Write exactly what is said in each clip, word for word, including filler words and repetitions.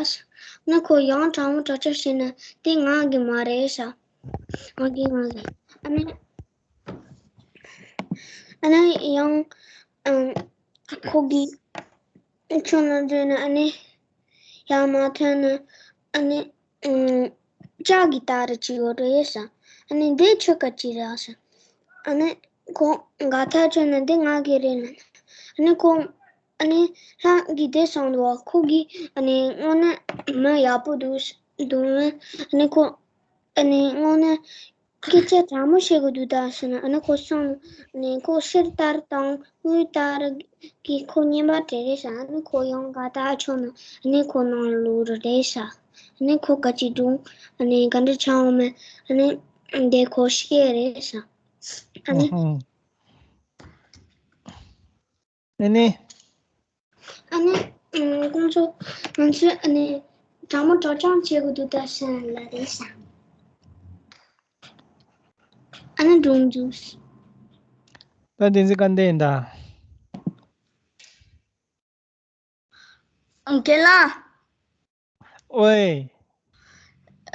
ཨ་ནི་ཁོ་ཡང་དྲང་མོ་དྲག་ཆ་བྱས་ན་དེ་ང་གི་མ་རེད་ཤག་ང་གི་ང་གི་ཨ་ནི་ཨ་ནི་ཡང་ཨམ་ཁོ་གི་ཁྱོད་ལ་འདྲི་ན་ཨ་ནི་ཡང་མ་ཐོན་ན་ཨ་ནི་ཨམ་ལྕགས་ཀྱི་སྟ་རེ་ཅིག་ཡོད་རེད་ཤག་ཨ་ནི་འདི་ཁྱོད་ག་ཅི་རེད་ཤག་ཨ་ནི་ཁོ་དགའ་ཐག་ཆོད་ན་འདི་ང་གི་རེད་ལབ་ན། ཨ་ནི་ཁོ་ཨ་ནི་ལྷ་གིས་དེ་གསུངས་འདུག་ཁོ་གིས་ཨ་ནི་དངོས་གནས་མི་ཡག་པོ་འདུག་འདུག་ཨ་ནི་ཁོ་ཨ་ནི་དངོས་གནས་སྐད་ཆ་དྲང་མོ་བཤད་དགོས་འདུག་ད་ཟེར་ན། ཨ་ནི་ཁོ་གསུངས་ནས་ཁོ་ཕྱིར་ལྟར་དང་དངུལ་ལྟར་གྱི་ཁོ་བརྙན་པར་བྲིས་རེད་ཤག་ཨ་ནི་ཁོ་ཡང་དགའ་ཐག་ཆོད་ན་ཨ་ནི་ཁོ་ནང་ལོགས་རེད་ཤག་ཨ་ནི་ཁོ་ག་ཅི་འདུག་ཨ་ནི་ག་འདྲ་ཆགས་འོང་མེད། ཨ་ནི་དེ་ཁོ་ཤེས་རེད་ཤག་ཨ་ནི། ཨ་ནི། ཨ་ནི། ཨ་ནི། ཨ་ནི། ཁོང་ཚོ་ང་ཚོས་ཨ་ནི་དྲང་མོ་དྲང་རྐྱང་བྱེད་དགོས་འདུག་ད་ཟེར་ལབ་རེད་ཤག་ཨ་ནི་སྒྲུང་འདུག་ད་བསྟན་འཛིན་སྐལ་ལྡན་ཡིན་ད། རྒན་ལགས། ཨོའི།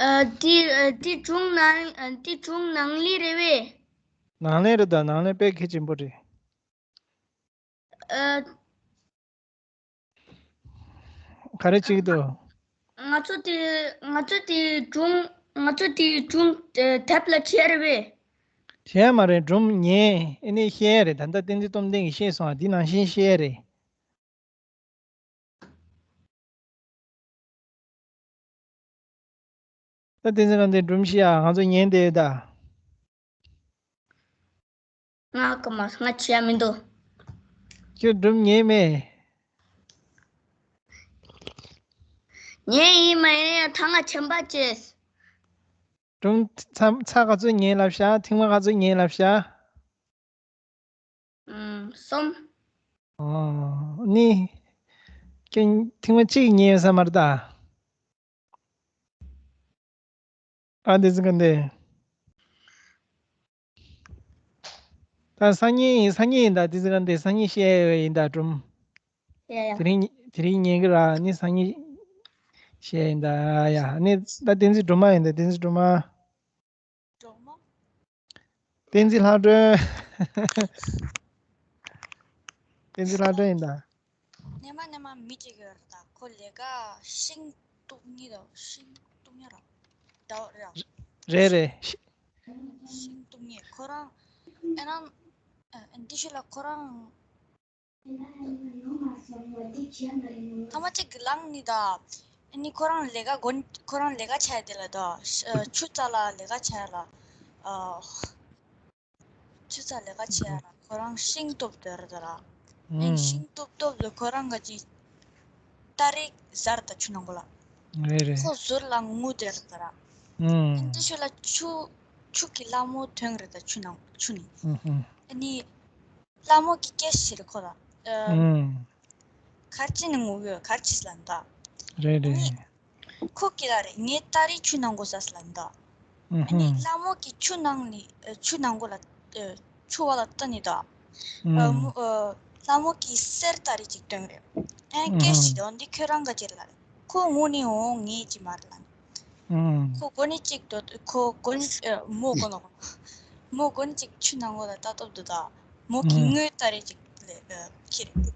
ཨ། འདི་ཨ། འདི་སྒྲུང་ནང་ཨ། འདི་སྒྲུང་ནང་ལས་རེད་པས། ནང་ལས་རེད་ད། ནང་ལས་དཔེ་གལ་ཆེན་པོ་རེད། ཨ། ག་རེ་བྱེད་ཀྱི་འདུག་ང་ཚོ་དེ་ང་ཚོ་དེ་སྒྲུང་ང་ཚོ་དེ་སྒྲུང་དེབ་ལ་བྲིས་རེད་པས། བྲིས་མ་རེད། སྒྲུང་ཉན། ཨ་ནི་བཤད་རེད། ད་ལྟ་བསྟན་འཛིན་སྟོབས་ལྡན་གྱིས་བཤད་སོང་། འདི་ནང་བཞིན་བཤད་རེད། ད་བསྟན་འཛིན་སྐལ་ལྡན་སྒྲུང་བཤད་ཨ། ང་ཚོ་ཉན་བསྡད་ད། ང་ག་མ་ང་བྱས་མི་འདུག་ཁྱོད་སྒྲུང་ཉན་མེད། ཉན་ཡིན་མ་ཡིན་ཡང་ད་ང་བྱམས་པ་བྱས། སྒྲུང་ཚ་ཚ་ག་ཚོད་ཉན་ལབ་ཤག་ཐེངས་མ་ག་ཚོད་ཉན་ལབ་ཤག་ཨུམ། གསུམ། ཨོ། ནི། ཁྱོད་ཐེངས་མ་གཅིག་ཉན་ཡོད་ས་མ་རེད་ད། ཨ། བསྟན་འཛིན་སྐལ་ལྡན། ད་སང་ཉིན་སང་ཉིན་ཡིན་ད། བསྟན་འཛིན་སྐལ་ལྡན་སང་ཉིན་བཤད་ཡོད་ཡིན་ད་སྒྲུང་། ཡ་ཡ། དེ་རིང་དེ་རིང་ཉན་གི་ར། ནི་སང་ཉིན་བཤད་ཡིན་ད། ཡ། ནི་ད་བསྟན་འཛིན་སྒྲོལ་མ་ཡིན་ད། བསྟན་འཛིན་སྒྲོལ་མ། སྒྲོལ་མ། བསྟན་འཛིན་ལྷ་སྒྲོན། བསྟན་འཛིན་ལྷ་སྒྲོན་ཡིན་ད། སྔོན་མ་སྔོན་མ་མི་གཅིག་ཡོད་རེད་ད། ཁོ་ལས་ཀ་ཤིང་གཏུབ་མཁན་དང་། ཤིང་གཏུབ་མཁན་ར། ད་རེད་ར། རེད་རེད། ཤིང་གཏུབ་མཁན་ཁོ་རང་། ཨེ་རང་། ཨ། འདི་ཤུ་ལ་ཁོ་རང་། ཐ་མ་གཅིག་གི་ལངས་ནི་ད། ཨ་ནི་ཁོ་རང་ལས་ཀ་གོ། ཁོ་རང་ལས་ཀ་བྱས་དེ་ལ་ད། ཨ། ཆུ་རྩ་ལ་ལས་ཀ་བྱས་ལ། ཨ། ཆུ་རྩ་ལས་ཀ་བྱས་ལ་ཁོ་རང་ཤིང་གཏུབ་སྡོད་རེད་ད་ར། ཨ་ནི་ཤིང་གཏུབ་གཏུབ་ལ་ཁོ་རང་ག་ཅི། སྟ་རེ་ཟ་རེད་ད་ཆུ་ནང་ཁོ་ལ། རེད་རེད། ཁོ་ཟུར་ལ་ངུ་སྡོད་རེད་ད་ར། ཨ་ནི་དེ་ཤུ་ལ་ཆུ། ཆུ་གི་ལྷ་མོ་ཐོན་རེད་ད་ཆུ་ནང་ཆུ་ནས། ཨ་ནི། ལྷ་མོ་གིས་སྐད་ཆ་བྱེད་རེད་ཁོ་ལ། ཨ། ཨུམ། ག་རེ་བྱས་ནས་ངུ་གི་ཡོད། ག་རེ་བྱས་ལབ་ན་ད། རེད་རེད། ཨ་ནི་ཁོ་གིས་ལབ་རེད། ངའི་སྟ་རེ་ཆུ་ནང་ཁོ་ཟ་ཟེར་ལབ་ན་ད། ཨ་ནི་ལྷ་མོ་གིས་ཆུ་ནང་ནས། ཨ། ཆུ་ནང་ཁོ་ལ། ཨ། ཆུ་བ་ལ་ལྟ་ནས་ད། ཨ། ཨུམ། མོ། ཨ། ལྷ་མོ་གིས་གསེར་སྟ་རེ་ཅིག་སྟོན་རེད། ཨ། སྐད་ཆ་བྱེད་དོ། འདི་ཁྱོད་རང་ག་ཅི་རེད་ལབ་རེད། ཁོ་ངུ་ནས་འོང་ངས་ཅི་མ་རེད་ལབ་ནས། ཨུམ། ཁོ་གོ་ནི་གཅིག་ཏོ། ཁོ་གོ་ནི། ཨ། མོ་གོ་ནོ། མོ་གོ་ནི་གཅིག་ཆུ་ནང་ཁོ་ལ་ལྟ་སྟོབས་འདུག་ད། མོ་གིས། ཨུམ། དངུལ་སྟ་རེ་གཅིག་ལ། ཨ། ཁྱེར་རེད།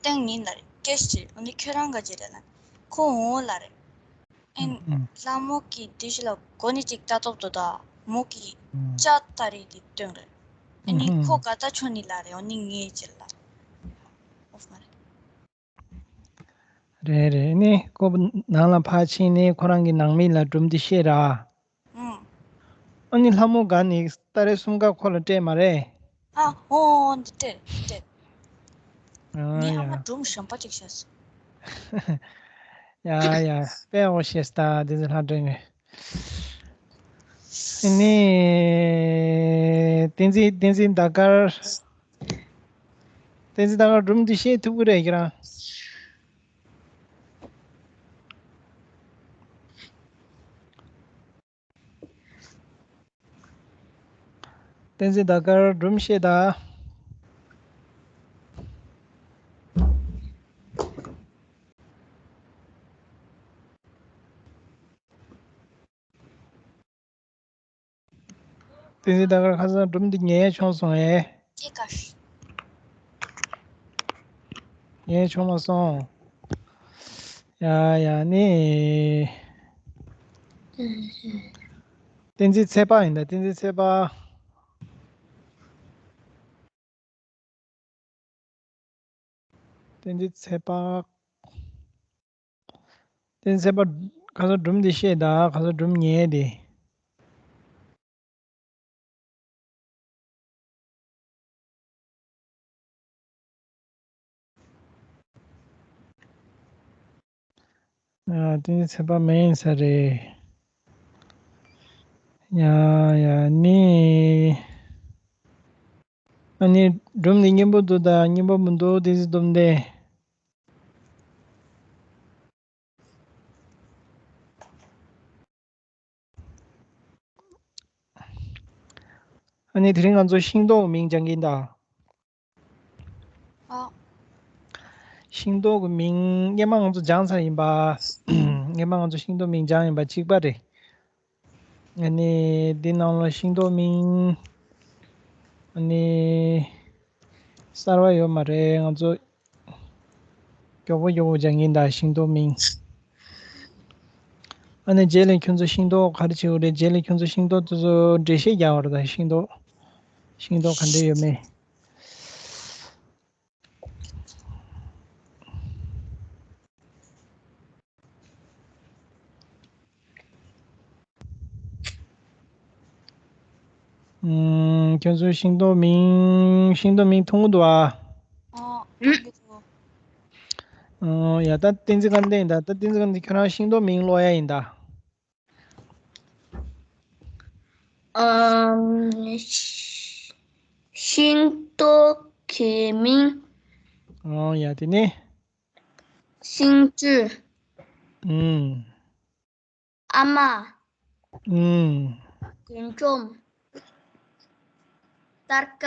སྟེང་ཉིན་ལ་རེད། སྐད་ཆ་དྲིས། འོ་ནི་ཁྱོད་རང་ག་ཅི་རེད་ལབ། ཁོ་འོ་ལབ་རེད། ཨེ། ཨུམ། ལྷ་མོ་གིས་དེ་ཤུ་ལ་གོ་ནི་གཅིག་ལྟ་སྟོབས་འདུག་ད། མོ་གིས། ཨུམ། ལྕགས་སྟ་རེ་དེ་སྟོན་རེད། ཨ་ནི། ཨུམ། ཁོ་དགའ་ཐག་ཆོད་ནི་ལབ་རེད། འོ་ནི་ངས་ཅི་ལབ། ཨོ་མ་རེད། རེད་རེད། ནི་ཁོ་ནང་ལ་ཕར་ཕྱིན་ནས་ཁོ་རང་གི་ནང་མི་ལ་སྒྲུང་འདི་བཤད་ར། ཨང་། ཨ་ནི་ལྷ་མོ་དགའ་ནས་སྟ་རེ་གསུམ་ཀ་ཁོ་ལ་སྤྲད་མ་རེད། ཨ། ཨོ་ཨོ། འདི་སྤྲད་འདི་སྤྲད། ཨ། ངས་ཡ། ཨ་མ་སྒྲུང་གཞན་པ་ཅིག་བཤད་སོང་། ཡ་ཡ། དཔེ་ཡག་པོ་བཤད་སོང་ད། བསྟན་འཛིན་ལྷ་སྒྲོན་གྱིས། ཨ་ནི། བསྟན་འཛིན། བསྟན་འཛིན་ཟླ་དཀར། བསྟན་འཛིན་ཟླ་དཀར། སྒྲུང་འདི་བཤད་ཐུབ་ཀྱི་རེད་ཁྱེད་རང་། བསྟན་འཛིན་ཟླ་དཀར། སྒྲུང་བཤད་དང་། བསྟན་འཛིན་ཟླ་དཀར་ཁ་སང་སྒྲུང་འདི་ཉན་ཡས་བྱུང་སོང་ཨེ། ཅི་ག་ཉན་ཡས་བྱུང་མ་སོང་། ཡ་ཡ་ནི། བསྟན་འཛིན་ཚེ་དཔག་ཡིན་ད། བསྟན་འཛིན་ཚེ་དཔག་བསྟན་འཛིན་ཚེ་དཔག་བསྟན་འཛིན་ཚེ་དཔག་ཁ་སང་སྒྲུང་འདི་བཤད་ད། ཁ་སང་སྒྲུང་ཉན་དེ། ཨ། བསྟན་འཛིན་ཚེ་དཔག་མེད་ས་རེད། ཡ་ཡ་ནི། ཨ་ནི་སྒྲུང་འདི་སྙན་པོ་འདུག་ད། སྙན་པོ་མི་འདུག་བསྟན་འཛིན་སྟོབས་ལྡན། ཨ་ནི་དེ་རིང་ང་ཚོ་ཤིང་ཏོག་གི་མིང་སྦྱང་གི་ཡིན་ད། ཨ། ཤིང་ཏོག་གི་མིང་སྔོན་མ་ང་ཚོ་སྦྱངས་ཚར་ཡིན་པ། སྔོན་མ་ང་ཚོ་ཤིང་ཏོག་མིང་སྦྱངས་ཡིན་པ་གཅིག་པ་རེད། ཨ་ནི་འདི་ནང་ལ་ཤིང་ཏོག་མིང་ཨ་ནི་གསར་བ་ཡོད་མ་རེད། ང་ཚོ་མགྱོགས་པོ་མགྱོགས་པོ་སྦྱང་གི་ཡིན་ད། ཤིང་ཏོག་མིང་། ཨ་ནི་རྗེས་ལ་ཁྱོད་ཚོ་ཤིང་ཏོག་ག་རེ་བྱེད་དགོས་རེད། རྗེས་ལ་ཁྱོད་ཚོ་ཤིང་ཏོག་དེ་ཚོ་འགྲེལ་བཤད་རྒྱག་དགོས་རེད་ད། ཤིང་ཏོག་ཤིང་ཏོག་ག་འདྲ་ཡོད་མེད། ཨུམ། ཁྱོད་ཚོའི་ཤིང་ཏོག་མིང་། ཤིང་ཏོག་མིང་མཐོང་གི་འདུག་ཨ། ཨོ། ཨོ་ཡ། ད་བསྟན་འཛིན་དཀར་ལྡན་ཡིན་ད། ད་བསྟན་འཛིན་དཀར་ལྡན་ཁྱོད་རང་ཤིང་ཏོག་མིང་ཀློག་ཡ་ཡིན་ད། ཨམ། ཤིང་ཏོག་གི་མིང་། ཨོ་ཡ། དེ་ནས། ཤིང་ཅུ། ཨུམ། ཨ་མ། ཨུམ། རྒུན་འབྲུམ། སྟར་ཀ།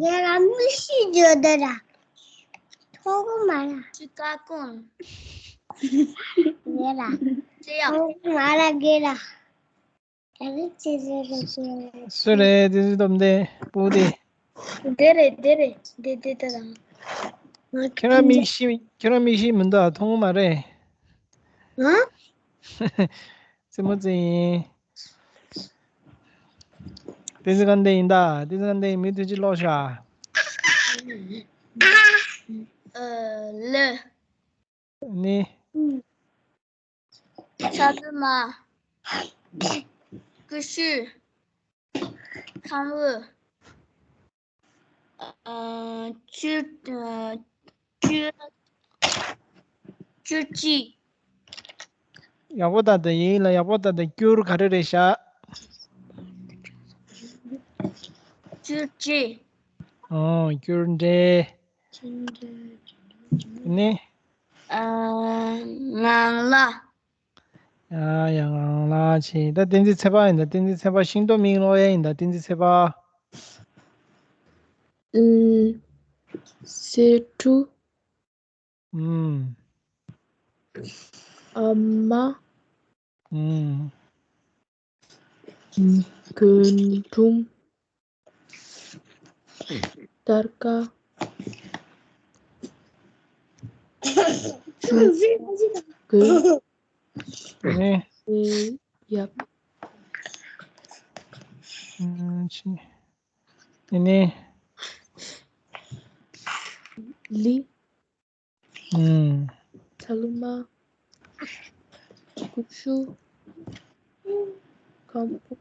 ཡ་ར་མི་ཤི་ཇོ་ད་ར། ཐོག་མ་ར། ཅི་ཀ་ཀུན། ཡ་ར། ཅི་ཡ། ཐོག་མ་ར་གེ་ར། སུ་རེད་དེ་ཚོ་སྟོབས་ལྡན་སྤུ་དེ། དེ་རེད་དེ་རེད། དེ་དེ་དེ་རང་། ཁྱོད་རང་མིག་ཤེས། ཁྱོད་རང་མིག་ཤེས་མི་འདུག་ཨ། མཐོང་གི་མ་རེད། ཨ། རྩེད་མོ་རྩེ་ཡིན། བསྟན་འཛིན་དཀར་ལྡན་ཡིན་ད། བསྟན་འཛིན་དཀར་ལྡན་ཡིན། མིང་ཐོན་ཅིག་ཀློག་ཤག་ཨ། ལི། ནི། ཤ་ལུ་མ། ཀུ་ཤུ། ཁམ་བུ། ཨ། ཅུ། ཨ། ཅུ། ཅུ་ཅི། ཡག་པོ་ལྟ་དང་། ཡིན་ལ་ཡག་པོ་ལྟ་དང་། སྐྱུར་ག་རེ་རེད་ཤག་སྐྱུར་ཅི། ཨོ། སྐྱུར་འབྲས། ནི། ཨ། ངང་ལག་ཡ་ཡ། ངང་ལག་བྱས། ད་བསྟན་འཛིན་ཚེ་དཔག་ཡིན་ད། བསྟན་འཛིན་ཚེ་དཔག་ཤིང་ཏོག་མིང་ཀློག་ཡ་ཡིན་ད། བསྟན་འཛིན་ཚེ་དཔག་ཨུམ། སེ་ཁྲུ། ཨུམ། ཨ་མ། ཨུམ། རྒུན་འབྲུམ། སྟར་ཀ་ཅུ་གུ། ཨེ། ཡབ། ཨེ་ནི། ལི། ཨུམ། ཚ་ལུ་མ། ཀུ་ཤུ། ཁམ་བུ།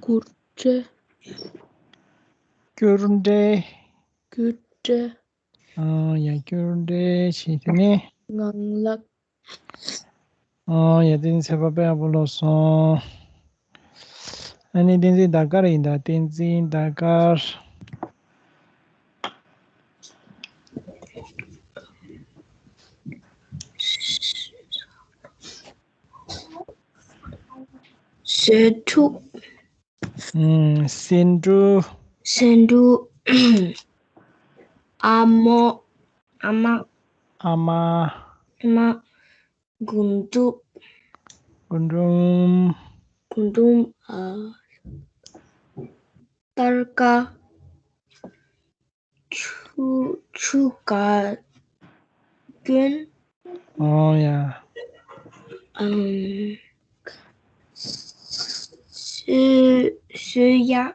སྐྱུར་འབྲས། སྐྱུར་འབྲས། སྐྱུར་འབྲས། ཨ་ཡ། སྐྱུར་འབྲས་བྱས། དེ་ནས། ངང་ལག་ཨོ་ཡ། བསྟན་འཛིན་ཚེ་དཔག་དཔེ་ཡག་པོ་ཀློག་སོང་། ཨ་ནི་བསྟན་འཛིན་ཟླ་དཀར་ཡིན་ད། བསྟན་འཛིན་ཟླ་དཀར། སེ་ཁྲུ། ཨུམ། སེ་ཁྲུ། སེ་ཁྲུ། ཨ་མོ། ཨ་མ། ཨ་མ། ཨ་མ། རྒུན་འབྲུམ། རྒུན་འབྲུམ། རྒུན་འབྲུམ། ཨ། སྟར་ཀ། ཆུ། ཆུ་ཀ་སྐྱོན། ཨོ་ཡ། ཨམ། སོས། སོས་ཡ།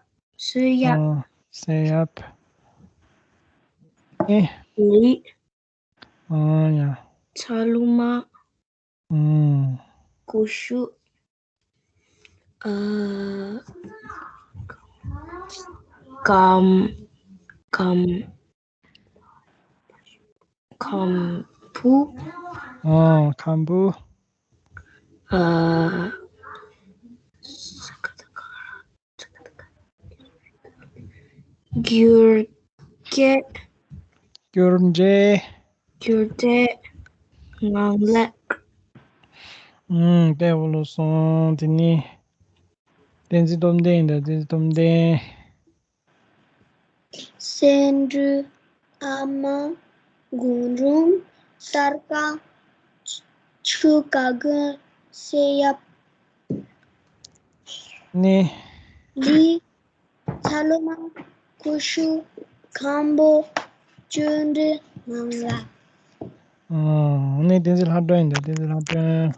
སོས་ཡ། ཨོ། སོས་ཡ། ཨེ། ལི། ཨོ་ཡ། ཚ་ལུ་མ། ཨུམ། ཀུ་ཤུ། ཨ། སྐམ། སྐམ། ཁམ་བུ། ཨ། ཁམ་བུ། ཨ། འགྱུར་འགྲོས། འགྱུར་འགྲོས། འགྱུར་འགྲོས། ངང་ལག། ཨུམ། དཔེ་ཡག་པོ་སོང་། དེ་ནི་བསྟན་འཛིན་སྟོབས་ལྡན་ཡིན་ད། བསྟན་འཛིན་སྟོབས་ལྡན། སེ་འབྲུ། ཨ་མ། རྒུན་འབྲུམ། སྟར་ཀ། ཆུ་ཀ་སྐྱོན། སོས་ཡ། ནི། ལི། ཚ་ལུ་མ། ཀུ་ཤུ། ཁམ་བུ། འགྱུར་འགྲོས། ངང་ལག། ཨོ། ནི་བསྟན་འཛིན་ལྷ་སྒྲོན་ཡིན་ད། བསྟན་འཛིན་ལྷ་སྒྲོན།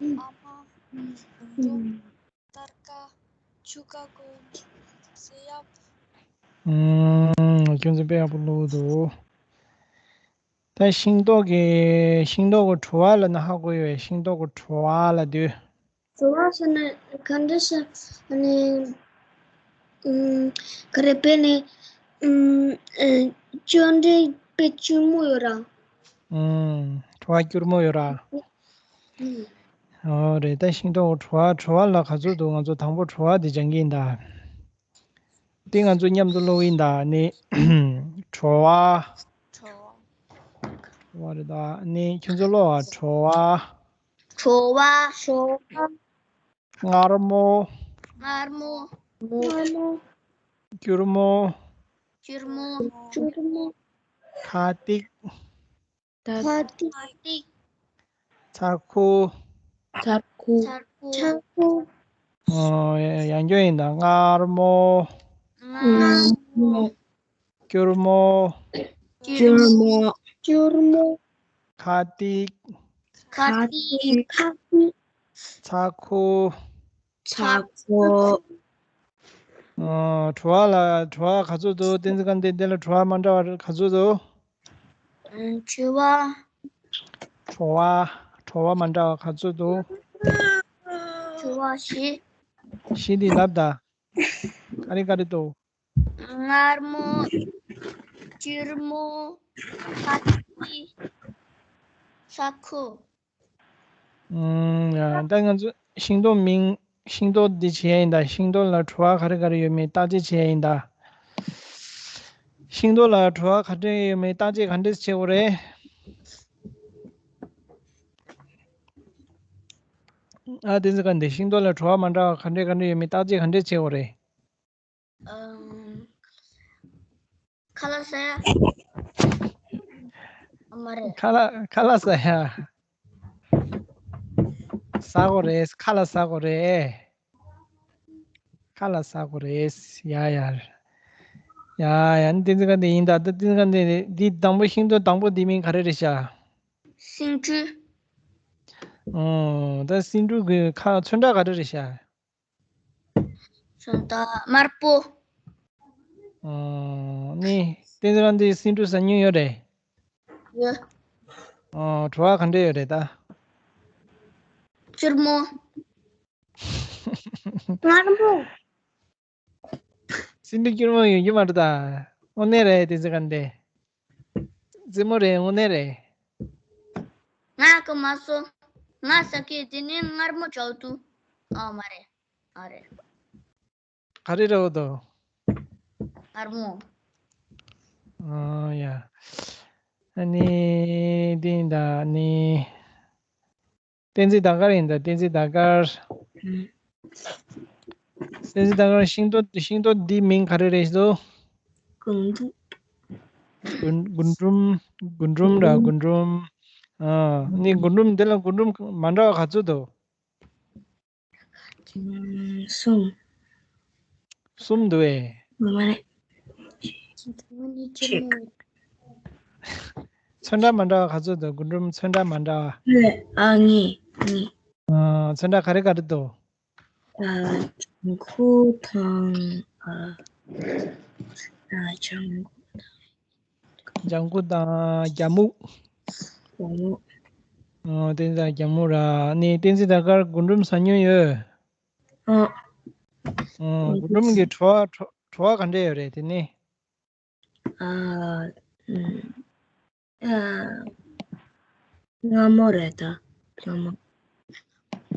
ཨ་མ། རྒུན་འབྲུམ། སྟར་ཀ། ཆུ་ཀ་སྐྱོན། སོས་ཡ། ཨུམ། ཁྱོད་ཚོ་དཔེ་ཡག་པོ་ཀློག་འདུག་ད་ཤིང་ཏོག་གི། ཤིང་ཏོག་གི་བྲོ་བ་ལབ་ན་ཧ་གོ་ཡོད་པས། ཤིང་ཏོག་གི་བྲོ་བ་ལབ་དུས། བྲོ་བ་ཟེར་ན་ག་འདྲ་ཟེར་ནི། ཨུམ། ག་རེ་དཔེ་ནི། ཨུམ། ཨེ། སྐྱོན་འདྲ་དཔེ་སྐྱུར་མོ་ཡོད་ར། ཨུམ། བྲོ་བ་སྐྱུར་མོ་ཡོད་ར། ཨུམ། ཨོ་རེད། ད་ཤིང་ཏོག་བྲོ་བ། བྲོ་བ་ལ་ག་ཚོད་འདུག་ང་ཚོ་དང་པོ་བྲོ་བ་དེ་སྦྱང་གི་ཡིན་ད། དེ་ང་ཚོ་མཉམ་དུ་ཀློག་ཡིན་ད། ནི། བྲོ་བ། བྲོ་བ། བྲོ་བ་རེད་ད། ནི་ཁྱོད་ཚོ་ཀློག་ཨ། བྲོ་བ། བྲོ་བ། བྲོ་བ། མངར་མོ། མངར་མོ། མངར་མོ། སྐྱུར་མོ། སྐྱུར་མོ། སྐྱུར་མོ། ཁ་ཏིག་ཁ་ཏིག་ཚ་ཁུ། ཚ་ཁུ། ཚ་ཁུ། ཚ་ཁུ། ཨོ། ཡང་བསྐྱར་ཡིན་ད། མངར་མོ། མངར་མོ། སྐྱུར་མོ། སྐྱུར་མོ། སྐྱུར་མོ། ཁ་ཏིག་ཁ་ཏིག་ཁ་ཏིག་ཚ་ཁུ། ཚ་ཁུ། ཨོ། བྲོ་བ་ལ། བྲོ་བ་ག་ཚོད་འདུག་བསྟན་འཛིན་དགའ་ལྡན། དེ་ལ་བྲོ་བ་མ་འདྲ་བ་ག་ཚོད་འདུག་བྲོ་བ། བྲོ་བ། བྲོ་བ་མ་འདྲ་བ་ག་ཚོད་འདུག་བྲོ་བ་བཞི། བཞི་འདི་ལབ་ད། ག་རེ་ག་རེ་འདུག་མངར་མོ། སྐྱུར་མོ། ཁ་ཏིག་ཚ་ཁུ། ཨུམ། ཡ། ད་ང་ཚོ་ཤིང་ཏོག་མིང་། ཤིང་ཏོག་འདི་བྱེད་ཡ་ཡིན་ད། ཤིང་ཏོག་ལ་བྲོ་བ་ག་རེ་ག་རེ་ཡོད་མེད་བརྟག་དཔྱད་བྱེད་ཡ་ཡིན་ད། ཤིང་ཏོག་ལ་བྲོ་བ་ག་འདྲ་ཡོད་མེད་བརྟག་དཔྱད་ག་འདྲས་བྱེད་དགོས་རེད། ཨ། བསྟན་འཛིན་དགའ་ལྡན། ཤིང་ཏོག་ལ་བྲོ་བ་མ་འདྲ་བ་ག་འདྲས་ག་འདྲས་ཡོད་མེད་བརྟག་དཔྱད་ག་འདྲས་བྱེད་དགོས་རེད། ཨམ། ཁ་ལག་ཟ་ཡ། ཨ་མ་རེད། ཁ་ལག་ཁ་ལག་ཟ་ཡ། ཟ་དགོས་རེད། ཁ་ལག་ཟ་དགོས་རེད། ཁ་ལག་ཟ་དགོས་རེད། ཡ་ཡ། ཡ་ཡ། བསྟན་འཛིན་དགའ་ལྡན་ཡིན་ད། ད་བསྟན་འཛིན་དགའ་ལྡན་འདི་དང་པོ། ཤིང་ཏོག་དང་པོ་འདི་མིང་ག་རེ་རེད་ཤག་སེང་ཕྲུག་ཨོ། ད་སེང་ཕྲུག་གི་ཁ་ཚོན་ཁྲ་ག་རེ་རེད་ཤག་ཚོན་ཁྲ་དམར་པོ། ཨོ། ནི་བསྟན་འཛིན་དགའ་ལྡན་སེང་ཕྲུག་ཟ་མྱོང་ཡོད་རེད། ཡོད། ཨོ། བྲོ་བ་ག་འདྲ་ཡོད་རེད་ད། སྐྱུར་མོ། མངར་མོ། སེང་ཕྲུག་སྐྱུར་མོ་ཡོད་རྒྱུ་མ་རེད་ད། དངོས་གནས་རེད། བསྟན་འཛིན་དགའ་ལྡན། རྩེད་མོ་རེད། དངོས་གནས་རེད། ང་གི་མ་སོ། ང་ཟ་གི་དེ་ནི་མངར་མོ་ཅོག་ཏུ། ཨ་མ་རེད། ཨ་རེད། ག་རེ་རེད་འོ་དོ། མངར་མོ། ཨ་ཡ། ཨ་ནི་འདི་ཡིན་ད། ཨ་ནི། བསྟན་འཛིན་ཟླ་དཀར་ཡིན་ད། བསྟན་འཛིན་ཟླ་དཀར། བསྟན་འཛིན་ཟླ་དཀར། ཤིང་ཏོག་ཤིང་ཏོག་འདི་མིང་ག་རེ་རེད་ཟེར་དོ། རྒུན་འབྲུམ། རྒུན་རྒུན་འབྲུམ། རྒུན་འབྲུམ་ར། རྒུན་འབྲུམ། ཨ་ནི་རྒུན་འབྲུམ་འདི་ལ་རྒུན་འབྲུམ་མ་འདྲ་བ་ག་ཚོད་འདུག་གསུམ། གསུམ་འདུག་ཨེ། མ་རེད། ཚོན་ཁྲ་མ་འདྲ་བ་ག་ཚོད་འདུག་རྒུན་འབྲུམ་ཚོན་ཁྲ་མ་འདྲ་བ། ཨ་གཉིས། གཉིས། ཨ་ཚོན་ཁྲ་ག་རེ་ག་རེ་འདུག་ཨ་ལྗང་ཁུ་དང་ཨ་ཨ་ལྗང་ཁུ། ལྗང་ཁུ་དང་རྒྱ་སྨུག་རྒྱ་སྨུག་ཨོ་བསྟན་འཛིན་རྒྱ་སྨུག་ར། ནི་བསྟན་འཛིན་ད་གར་རྒུན་འབྲུམ་ཟ་མྱོང་ཡོད། ཨ། ཨོ་རྒུན་འབྲུམ་གྱི་བྲོ་བ་བྲོ་བ་ག་འདྲས་ཡོད་རེད་དེ་ནི། ཨ། ཨ། མངར་མོ་རེད་ད། མངར་མོ།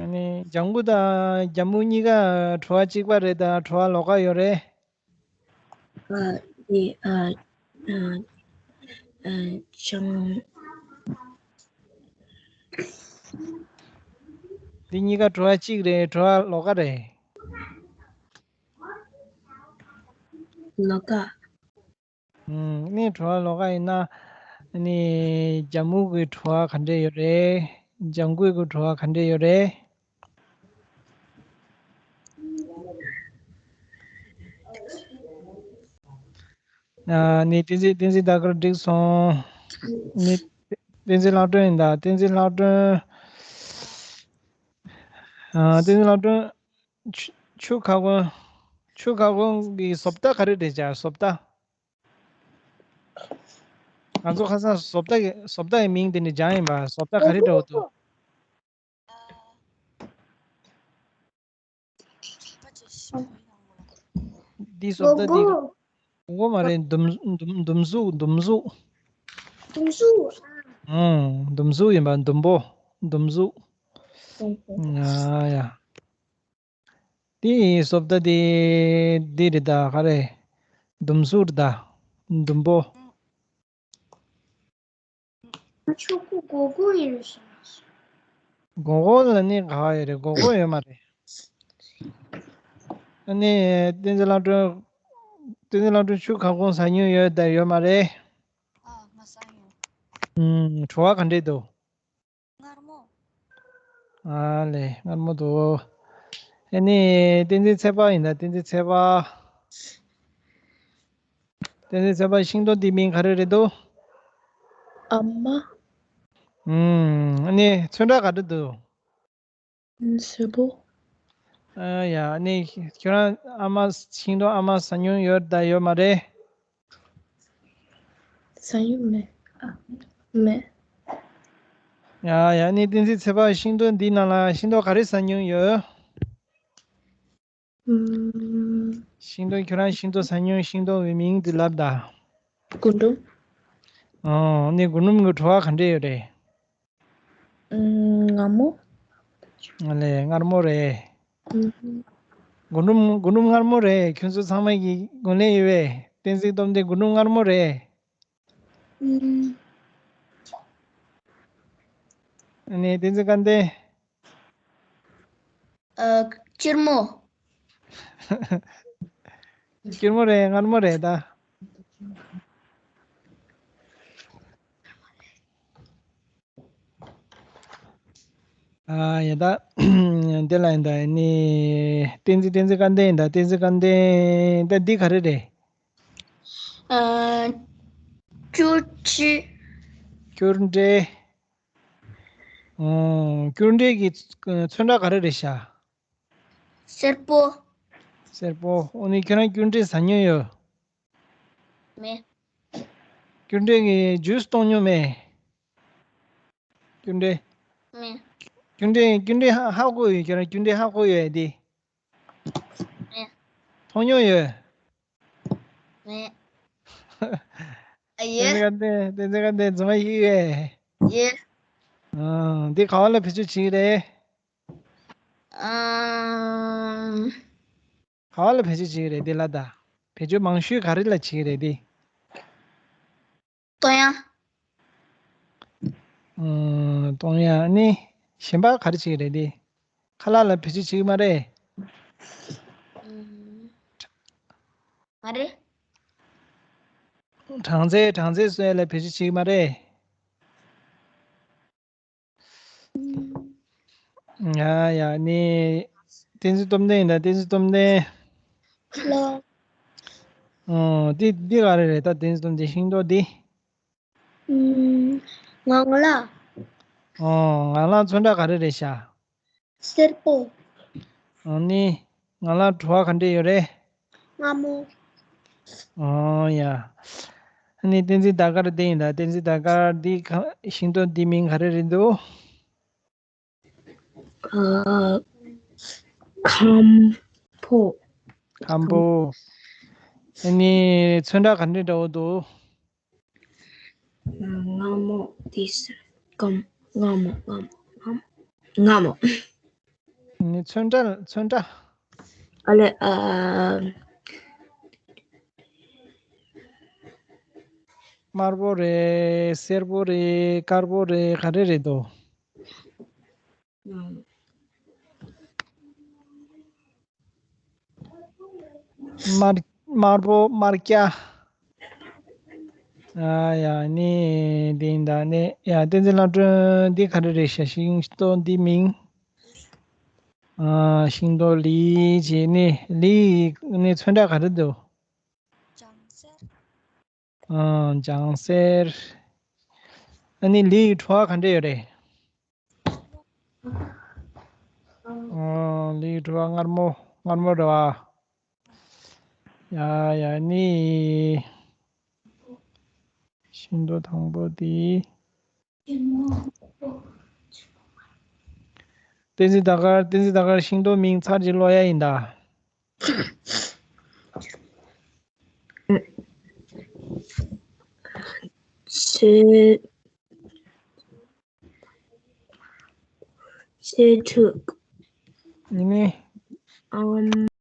ཨ་ནི་ལྗང་ཁུ་དང་རྒྱ་སྨུག་གཉིས་ཀ་བྲོ་བ་གཅིག་པ་རེད་ད་བྲོ་བ་ལོགས་ཀ་ཡོད་རེད། ཨ། འདི་ཨ། ཨ། ཨ། ལྗང་། འདི་གཉིས་ཀ་བྲོ་བ་གཅིག་རེད་བྲོ་བ་ལོགས་ཀ་རེད། ལོགས་ཀ་ཨུམ། ནི་བྲོ་བ་ལོགས་ཀ་ཡིན་ན། ནི་ལྗང་སྨུག་གི་བྲོ་བ་ག་འདྲས་ཡོད་རེད། ལྗང་གུ་གི་བྲོ་བ་ག་འདྲས་ཡོད་རེད། ཨ་ནི་བསྟན་འཛིན་བསྟན་འཛིན་ད་གར་འགྲིག་སོང་། ནི་བསྟན་འཛིན་ལྷག་སྒྲོན་ཡིན་ད་བསྟན་འཛིན་ལྷག་སྒྲོན། ཨ་བསྟན་འཛིན་ལྷག་སྒྲོན། ཆུ་ཆུ་ཁ་སྐོང་། ཆུ་ཁ་སྐོང་གི་བཟོ་ལྟ་ག་རེ་རེད་ཅག་བཟོ་ལྟ། ང་ཚོ་ཁ་སང་བཟོ་ལྟ་གི་བཟོ་ལྟ་ཡི་མིང་དེ་ནི་སྦྱངས་ཡིན་པ་བཟོ་ལྟ་ག་རེ་འདྲ་བོ་འདུག་འདི་བཟོ་ལྟ་འདི་གོ་གོ་མ་རེད། འདུམ་འདུམ་འདུམ་གཟུགས་འདུམ་གཟུགས། འདུམ་གཟུགས། ཨང་འདུམ་གཟུགས་ཡིན་པ་འདུམ་པོ་འདུམ་གཟུགས། ཨ་ཡ། དེ་ཡི་བཟོ་ལྟ་དེ་འདི་རེད་ད་ག་རེ། འདུམ་གཟུགས་རེད་ད། འདུམ་པོ། ཆོག་གོ་གོ་གོ་ཡིན་ཞིང་། གོ་གོ་ལ་ནི་ག་བ་ཡོད་རེད་གོ་གོ་ཡོད་མ་རེད། ཨ་ནི་བསྟན་འཛིན་ལྷག་སྒྲོན། བསྟན་འཛིན་ལྷག་སྒྲོན་ཆུ་གང་གོང་ཟ་མྱོང་ཡོད་ད་ཡོད་མ་རེད། ཨ་ང་ཟ་ཡོད། ཨུམ་བྲོ་བ་ག་འདྲས་འདུག་མངར་མོ། ཨ་ལེ་མངར་མོ་འདུག་ཨ་ནི་བསྟན་འཛིན་ཚེ་དཔག་ཡིན་ད་བསྟན་འཛིན་ཚེ་དཔག་བསྟན་འཛིན་ཚེ་དཔག་ཤིང་ཏོག་འདི་མིང་ག་རེ་རེད་འདུག་ཨ་མ། ཨུམ་ཨ་ནི་ཚོན་ཁྲ་ག་འདྲ་འདུག་སེར་པོ། ཨ་ཡ་ཨ་ནི་ཁྱོད་རང་ཨ་མ་ཤིང་ཏོག་ཨ་མ་ཟ་མྱོང་ཡོད་ད་ཡོད་མ་རེད། ཟ་ཡོད་མེད། ཨ་མེད། ཡ་ཡ་ནི་བསྟན་འཛིན་ཚེ་དཔག་ཤིང་ཏོག་འདི་ནང་ལ་ཤིང་ཏོག་ག་རེ་ཟ་མྱོང་ཡོད། ཨུམ། ཤིང་ཏོག་ཁྱོད་རང་ཤིང་ཏོག་ཟ་མྱོང་ཤིང་ཏོག་གི་མིང་འདི་ལབ་ད། རྒུན་འབྲུམ། ཨོ་ནི་རྒུན་འབྲུམ་གི་བྲོ་བ་ག་འདྲས་ཡོད་རེད། ཨུམ། མངར་མོ། ཨ་ལེ་མངར་མོ་རེད། ཨུམ། རྒུན་འབྲུམ་རྒུན་འབྲུམ་མངར་མོ་རེད། ཁྱོད་ཚོ་ཚང་མ་གི་རྒུན་ལས་ཡོད་པས་བསྟན་འཛིན་སྟོབས་ལྡན་རྒུན་འབྲུམ་མངར་མོ་རེད། ཨུམ། ཨ་ནི་བསྟན་འཛིན་སྐལ་ལྡན། ཨ། སྐྱུར་མོ། སྐྱུར་མོ་རེད་མངར་མོ་རེད་ད། ཨ་ཡ་ད། འདི་ལ་ཡིན་ད་ནི། བསྟན་འཛིན་བསྟན་འཛིན་སྐལ་ལྡན་ཡིན་ད་བསྟན་འཛིན་སྐལ་ལྡན་ད་འདི་ག་རེ་རེད། ཨ། སྐྱུར་ཆུ། སྐྱུར་འབྲས། ཨོ། སྐྱུར་འབྲས་ཀྱི་ཚོན་ཁྲ་ག་རེ་རེད་ཤག་སེར་པོ། སེར་པོ། ཨོ་ནི་ཁྱོད་རང་སྐྱུར་འབྲས་ཟ་མྱོང་ཡོད། མེད། སྐྱུར་འབྲས་ཀྱི་ཇུས་གཏོང་མྱོང་མེད། སྐྱུར་འབྲས། མེད། སྐྱུར་འབྲས་སྐྱུར་འབྲས་ཧ་ཧ་གོ་ཡོད་ཁྱོད་རང་སྐྱུར་འབྲས་ཧ་གོ་ཡོད་དེ། མེད། མཐོང་མྱོང་ཡོད། མེད། ཨ་ཡེ། བསྟན་འཛིན་སྐལ་ལྡན་བསྟན་འཛིན་སྐལ་ལྡན་རྫུན་མ་ཡིན་ཡོད། ཡེ། ཨང་། འདི་ག་བ་ལ་བེད་སྤྱོད་བྱེད་ཀྱི་རེད། ཨང་། ག་བ་ལ་བེད་སྤྱོད་བྱེད་ཀྱི་རེད་འདི་ལ་ད། བེད་སྤྱོད་མང་ཤོས་ག་རེ་ལ་བྱེད་ཀྱི་རེད་འདི། གཏོང་ཡ། ཨང་། གཏོང་ཡ་ནི་གཞན་པ་ག་རེ་བྱེད་ཀྱི་རེད་འདི། ཁ་ལག་ལ་བེད་སྤྱོད་བྱེད་ཀྱི་མ་རེད། ཨང་། མ་རེད། གྲང་ཚལ་གྲང་ཚལ་བཟོ་ཡ་ལ་བེད་སྤྱོད་བྱེད་ཀྱི་མ་རེད། ཡ་ཡ་ནི། བསྟན་འཛིན་སྟོབས་ལྡན་ཡིན་ད། བསྟན་འཛིན་སྟོབས་ལྡན། ལོ། ཨོ། འདི་འདི་ག་རེ་རེད་ད། བསྟན་འཛིན་སྟོབས་ལྡན། ཤིང་ཏོག་འདི། ཨུམ། ངང་ལག་ཨོ། ངང་ལག་ཚོན་ཁྲ་ག་རེ་རེད་ཤག་སེར་པོ། ཨོ་ནི། ངང་ལག་བྲོ་བ་ག་འདྲས་ཡོད་རེད། སྔ་མོ། ཨོ་ཡ། ཨ་ནི་བསྟན་འཛིན་ཟླ་དཀར་འདི་ཡིན་ད། བསྟན་འཛིན་ཟླ་དཀར་འདི་ག་ཤིང་ཏོག་འདི་མིང་ག་རེ་རེད་འདུག་ཨ། ཁམ་ཕོ། ཁམ་ཕོ། ཨ་ནི་ཚོན་ཁྲ་ག་འདྲས་འདྲ་བོ་འདུག་སྔ་མོ། འདི་སྔ་མོ། སྔ་མོ། སྔ་མོ། ཨ་ནི་ཚོན་ཁྲ། ཚོན་ཁྲ། ཨ་ལེ། ཨ། དམར་པོ་རེད། སེར་པོ་རེད། དཀར་པོ་རེད། ག་རེ་རེད་འདུག་དམར། དམར་པོ། དམར་སྐྱ། ཨ་ཡ་ནི་འདི་ཡིན་ད་ནི། ཡ། བསྟན་འཛིན་ལྷ་སྒྲོན་འདི་ག་རེ་རེད་ཤག་ཤིང་ཏོག་འདི་མིང་། ཨ། ཤིང་ཏོག་ལི་བྱས་ནི། ལི་ནི་ཚོན་ཁྲ་ག་རེ་འདུག་ལྗང་སེར། ཨ། ལྗང་སེར། ཨ་ནི་ལི་ཡི་བྲོ་བ་ག་འདྲས་ཡོད་རེད། ཨ། ལི་ཡི་བྲོ་བ་མངར་མོ། མངར་མོ་རེད་བ། ཡ་ཡ་ནི། ཤིང་ཏོག་དང་པོ་དེ། བསྟན་འཛིན་ཟླ་དཀར། བསྟན་འཛིན་ཟླ་དཀར། ཤིང་ཏོག་མིང་ཚར་གཅིག་ཀློག་ཡ་ཡིན་ད། ཚེ། ཚེ་ཕྲུག་ཡིན་ནི། ཨམ།